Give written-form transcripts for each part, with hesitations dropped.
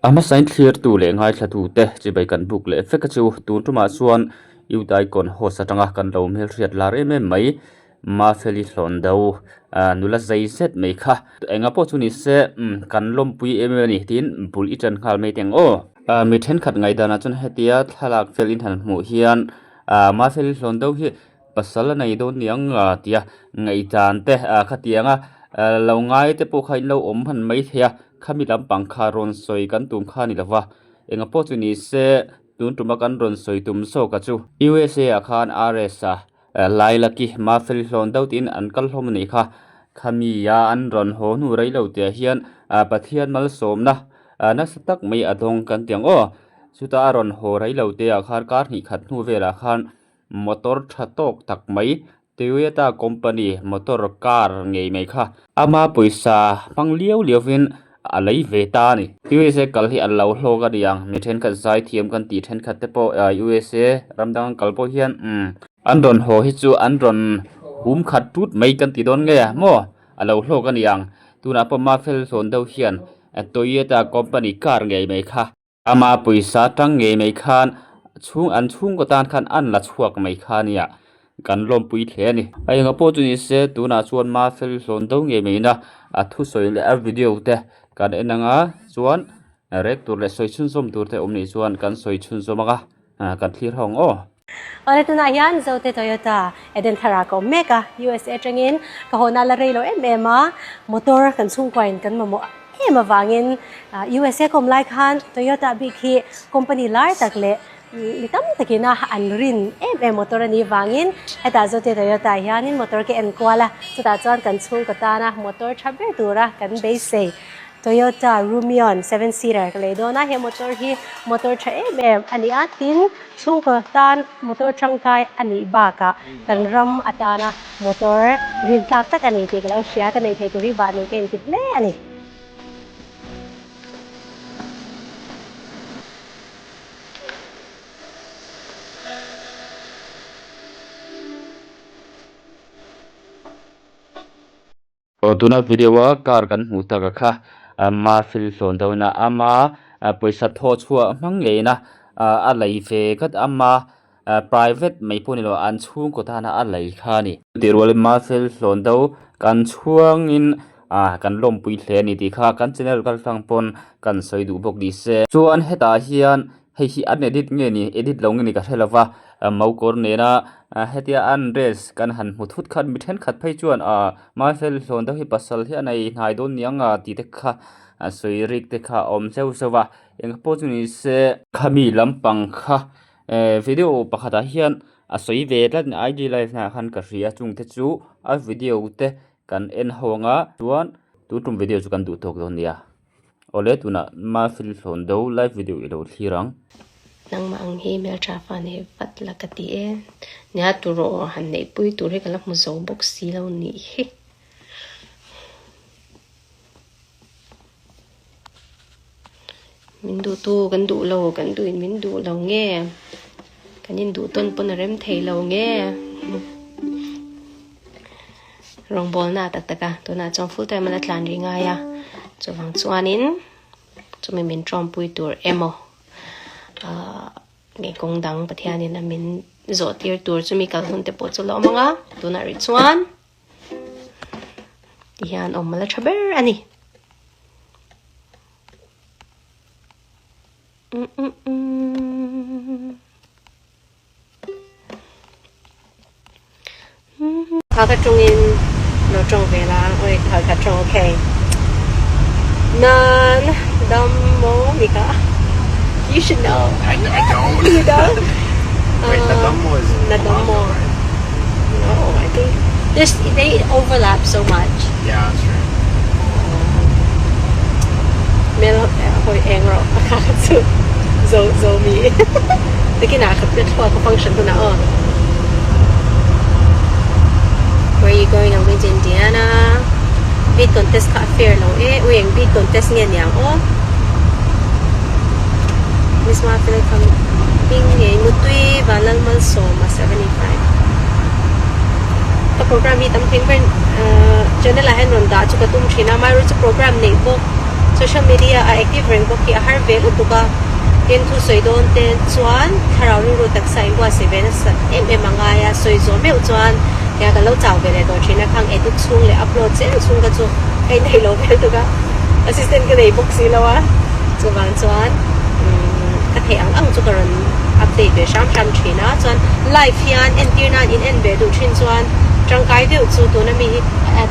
A hmasain thlirtu leh ngaithlatute chibai kan buk leh vek a chu. Tun tumah chuan Youth Icon host atanga kan lo hmelhriat lar em em mai Mafeli Hlawndo nula zei zet mai kha. Enga pawh chu ni se kan lawmpui em em a ni tiin bul i tan nghal mai teng aw. Mi thenkhat ngaihdanah chuan hetia thlalak fel in han hmuh hian Mafeli Hlawndo hi pasal a nei dawn niang tia ngaihdan te khatianga lo ngai te pawh kha in lo awm hman mai thei a. Khami lampang kha rawn sawi kan tum kha a ni lova, enga pawh chu ni se tun tuma kan rawn sawi tum zawk a chu. USA ah khan RS a Lailaki Mafeli hlawn deuh tiin an kal hlawm a nih kha. Khami a an rawn haw hnu rei lo tih ah hian Pathian malsawmna nasa tak mai a dawng kan ti ang aw. Chutah a rawn haw rei lo te ah khan kar hnih khat hnu velah khan motor tha tawk tak mai Toyota company motor car ngei mai kha ama pawisa hmang liau liau in a lei ve ta a ni. USA kal hi an lo hlawk a ni ang mi thenkhat zai thiam kan tih thenkhat te pawh USA ram dang an kal pawh hian umm an rawn haw hi chu an rawn hum khat tut mai kan ti dawn ngei a maw a lo hlawk a ni ang tunah pawh Mafel hlawn deuh hian Toyota company car ngei mai kha. Ama pawisa tang ngei mai khan chhung an chhungkaw tan khan an la chhuak mai kha a nia kan lawmpui hle a ni. A enga pawh chu ni se tunah chuan Mafel hlawn do ngei mai ina a thusawi leh a video te kan en anga chuan rek tur leh sawi chhunzawm tur te awm nih chuan kan sawi chhunzawm anga kan thlir ho ang aw. Awle tunah hian Zote Toyota Eden thar ah ka awm mek a, USA atangin ka hawhna la rei lo em em a, motor kan chhungkuain kan mamawh em avangin USA ka awm lai khan Toyota bik hi company lar tak leh mi tam takina an rin em em motor a nih vangin hetah Zote Toyota ah hianin motor ka en kual a, chutah chuan kan chhungkaw tana motor tha ber tura kan beisei. Toyota Rumion 7 seater ka lei dawn a, he motor hi motor tha em em a ni a, tin chhungkaw tan motor tangkai a nih bakah kan ram atana motor rin tlak tak a ni tih ka lo hria, ka nei thei tur hi vah nei ka inti hle a ni. Aw tuna video a car kan hmuh tak a kha Mafil hlawn deuhin a ama pawisa thawh chhuah hmang ngeiin a a lei ve khat ama private mai pawh ni lo an chhungkaw tana a lei kha a ni. Tih rualin Mafil hlawn deuh kan chhuangin kan lawmpui hle a ni tih kha kan channel kaltlang pawn kan sawi duh bawk ni se. Chuan hetah hian Hei hi an edit nge ni edit lo nge ni ka hre lo va mokawr nena hetia an dress kan han hmu thut khan mi thenkhat phei chuan ah Marcel hlawn deuh hi pasal hi a nei hnai dawn niang a tih te kha a sawi rik te kha a awm zeuh zeuh a eng pawh chu ni se khami lampang kha eh video pakhatah hian a sawi ve tlat a ni I G live naah khan ka hria chung te chu a video te kan en ho anga chuan tun tum video chu kan duh tawk dawn nia. Awle tunah Mafil hlawn do live video i lo thlir ang. Nangmah ang hi hmeltha fa nei vat la ka ti e. Nia turaw han neihpui tur hi ka la hmu zo bawk si lo nih hi. Min duh tu kan duh lo kan duh in min duh lo nge kan in duh tawn pawn a rem thei lo nge. Rawngbawlna tak tak a, tunah chuan full time a la tlan rih ngai a, chuvang chuanin chumi min tawmpui tur emaw ahh nge kawng dang Pathianin a min zawh tir tur chumi kal hun te pawh chu la awm ang a, tunah rih chuan tihian awm a la tha ber a ni. Kha tawngin lo tawng ve la oi kha kha tawng okay nan dam mo ni kha you should know I, I don't you don't wait nadammo is nadammo no I think this they overlap so much yeah that's true mel hoi eng ro kha kha chu zo zo mi Nakinah ka thluak ka function hunah aw. Where are you going? I'm going to Indiana. Beat contest kha a fair lo e. Ui eng beat contest nge niang aw. Miss Mafel kha hming ngei Mutui Vanlalmalsawma 75. Ka program hi tam theng ber channel ah hian rawn dah chu ka tum thin a, amaherawhchu program neih bawk. Social media a active reng bawk hi a har ve lutuk a, tin thusawi dawn te chuan thlarau rilru taksa inbuatsaih ve nasa em em a ngai a, sawi zawh meuh chuan nia kan lo chau ve leh tawh thin a, khang edit chhung leh upload zel chhung kha chu ka inei lo vel tuk a, assistant ka nei bawk si lo a, chuvang chuan umm ka theih ang ang chu ka rawn update ve hram hram thin a, chuan live hian entir nan in en ve duh thin chuan tangkai deuh chu tuna mi hi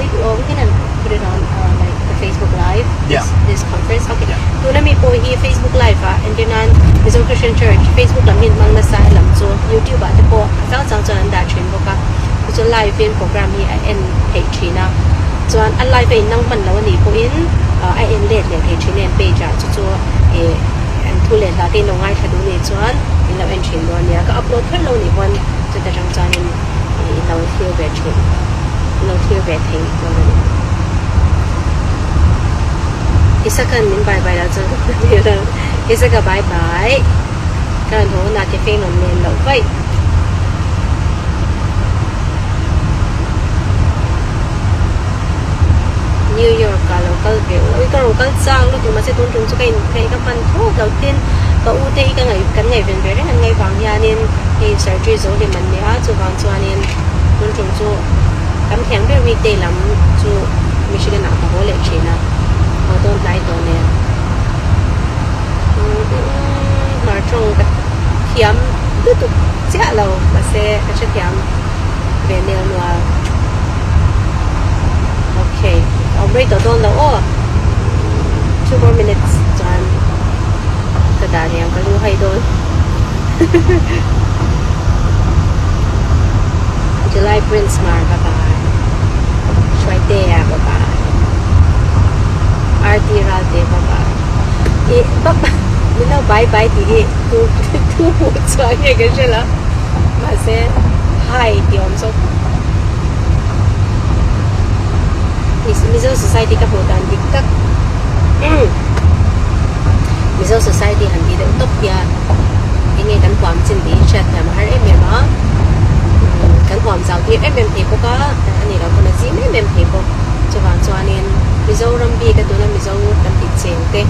put it on uh, like the Facebook live Yeah. this, this conference okay Yeah. tuna mi pawh hi Facebook live ah entir nan Mizo Christian Church Facebook lam hi an hmang nasa lam chu YouTube ah te pawh a chang chang chuan an dah thin bawk a chu chu live in program hi a en theih thin a chuan a live a in nang hman lo anih pawhin ah a en let leh thei thin em page ah chu chu ih an thu leh hla te in lo ngaithla duh nih chuan in lo en thin dawn nia ka upload kher lo nih pawn chuta tang chuanin ih in lo thlir ve thin in lo thlir ve thei dawn a ni. Isaka min bye bye lo chuan ka hmu tir lo Isaka bye bye ka rawn haw hunah cafe rawn len loh vaih. New York ah lo kal ve ui ka rawn kal chak lutuk mahse tun tum chu ka in ka ka hman thawt lo tin ka u te hi ka ngaih kan ngaihven ve reng an ngaih vang hianin hei surgery zo hlim an nia chuvang chuanin tun tum chu Kan thiam ber weekday lam chu Michigan ah ka haw leh thin a, haw dawn hnai tawh nen. Hmar tawng ka thiam lutuk chiah lo mahse ka hrethiam ve nel nual. Okay, ka awm rei tawh dawn lo aw. Two more minutes chuan ka dah leh ang ka lu hai dawn. July Prince Mar bye bye Hruaitea bye bye RT Ralte bye bye ih bye bye min lo bye bye tih hi tu tu hmuh chhuah nge ka hre lo mahse hi tih awm zawk Mizo society ka hmuh dan dik tak Mizo society han tih deuh tawp hian eng nge kan huam chin tih hi hriat thiam a har em em a kan huam zau tir em em thei bawk a a nih loh pawn a zim em em thei bawk chuvang chuanin Mizoram bik a tuna Mizo kan tih cheng te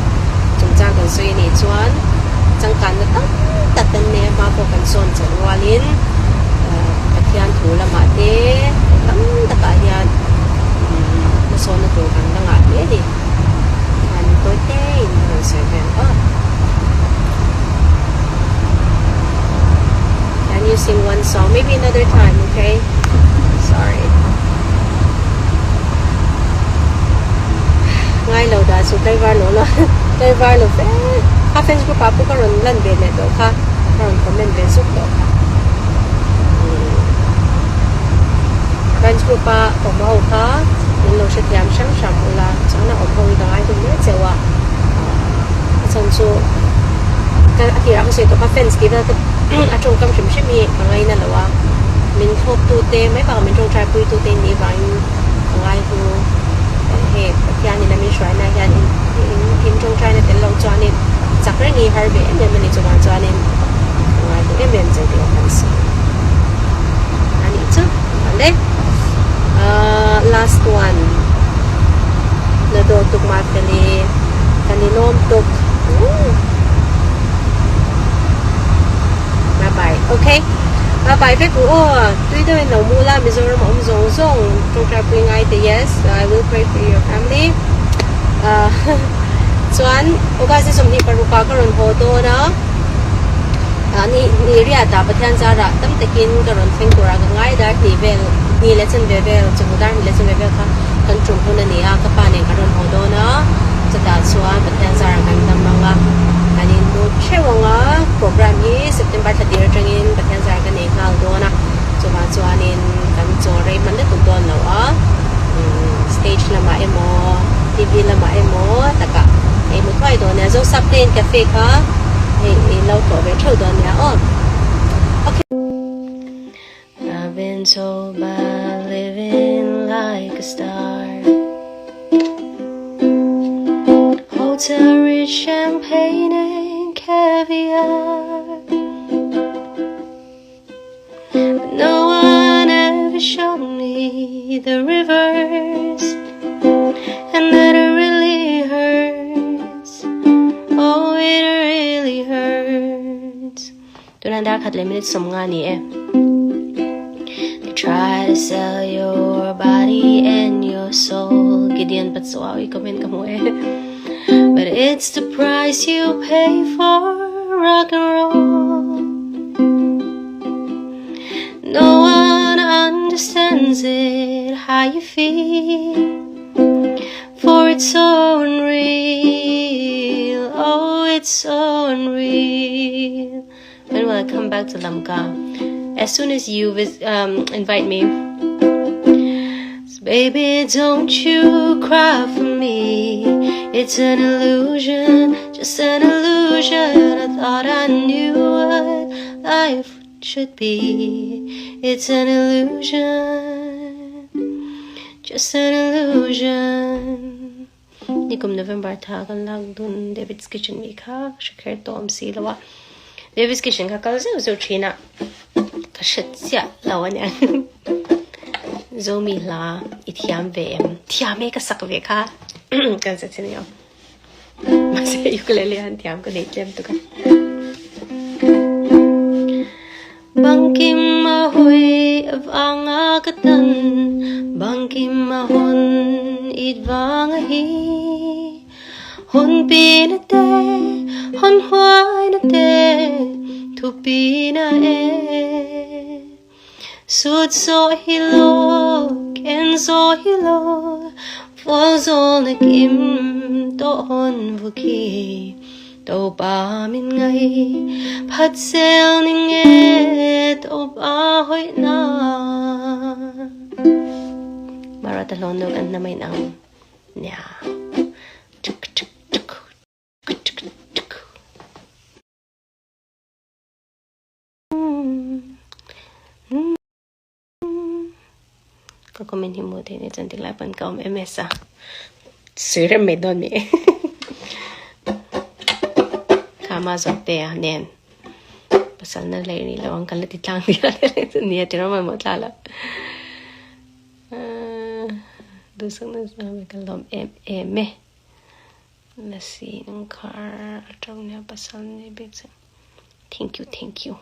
chungchang kan sawi a nih chuan changkanna tam tak kan nei a hma pawh kan sawn chauh rualin Pathian thu lamah te tam takah hian hmasawnna tur kan la ngah hle a ni. An tawi te in a rawn sawi vel a. Can you sing one song? Maybe another time, okay? Sorry. Ngai lo dah chu tlaivar lo lo tlaivar lo fe. Kha fans group ah pawh ka rawn lan ve leh tawh kha. Ka rawn comment ve zuk tawh kha. Fans group a awm ho kha min lo hrethiam hrang hrang ula chuan a awm ho hi ka ngai hlum hle cheu a a chhan chu ka a tirah ka sawi tawh kha fans tih vel ka a tawngkam hrim hrim hi ka ngaina lo a min thlawp tu te mai bakah min tawngtai pui tu te in nih vangin ka ngai hlu hei Pathian in a min hruaina hian in in tawngtaina tel lo chuanin chak reng hi har ve em em a ni chuvang chuanin ka ngai hlu em em cheu tih awm kan sawi a nih chu. Vale. Uh, last one. Na do tuk ma feli. Kan i lawm tuk. Bye bye. Okay. Bye bye vek u aw. Tui deuh in lo mu la Mizoram a awm zawng zawng. Tawngtai pui ngai te yes. I will pray for your family. Uh, chuan August ni 26 ah ka rawn haw dawn a. Ni ni riat ah Pathian zarah tam takin ka rawn thleng turah ka ngai dar hnih vel hnih leh chanve vel chawhnu dar hnih leh chanve vel kha kan tum hun a ni a ka pa nen kan rawn haw dawn a chutah chuan Pathian zarah kan dam ang a kan inhmu theuh ang a program hi September thla tir atangin Pathian zarah ka nei nghal dawn a chuvang chuanin kan chaw rei hman lutuk dawn lo a stage lamah emaw T_V lamah emaw takah ka inhmu thuai dawn nia Zosap te in cafe kha. Hei i lo tlawh ve theuh dawn nia aw. Okay. I've been told by living like a star Hotel rich champagne and caviar But no one ever showed me the rivers And that it really hurts. Tunah dar khat leh minute 50 ni e. They try to sell your body and your soul Gideon Patsuau i comment ka hmu e. But it's the price you pay for rock and roll. No one understands it how you feel For it's so unreal Oh it's so unreal When will I come back to Lamka? As soon as you um, invite me So baby don't you cry for me It's an illusion, just an illusion I thought I knew what life should be It's an illusion Just an illusion Nikum November tha kan lak dun David's Kitchen mi kha ka hre kher tawh awm si lo a David's Kitchen kha kal zeuh zeuh thin a ka hre chiah lo a nia Zomi hla i thiam ve em thiam e ka sak ve kha kan sa chin yo mahse ukulele han thiam ka nei tlem tuk a. Bangkim a hawi vanga ka tan Bangkim a hawn it vanga hi Hawn pi na te hawn huai na te Thu pi na e Sut zo hi lo ken zo hi lo Vual zawl na kim to hawn vu khi To pa min ngai phat zel ning e To pa hoi na Maruata hlawn deuh kan hnam a inang nia Tuk tuk tuk tuk tuk. Ka comment hi mu thei ni chuan tihlai pawn ka awm ms a sui rem mai dawn mi kha ma zawk te a nen pasal na lei ni lo ang kan la ti tlang nia nia ti ram mo tla la duhsak na zam ka lawm em em e lasi nang khar atang nia pasal ni bik chu Thank you thank you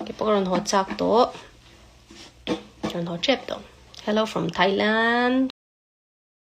Ke pawh ka rawn haw chak tawh rawn haw tep tawh Hello from Thailand.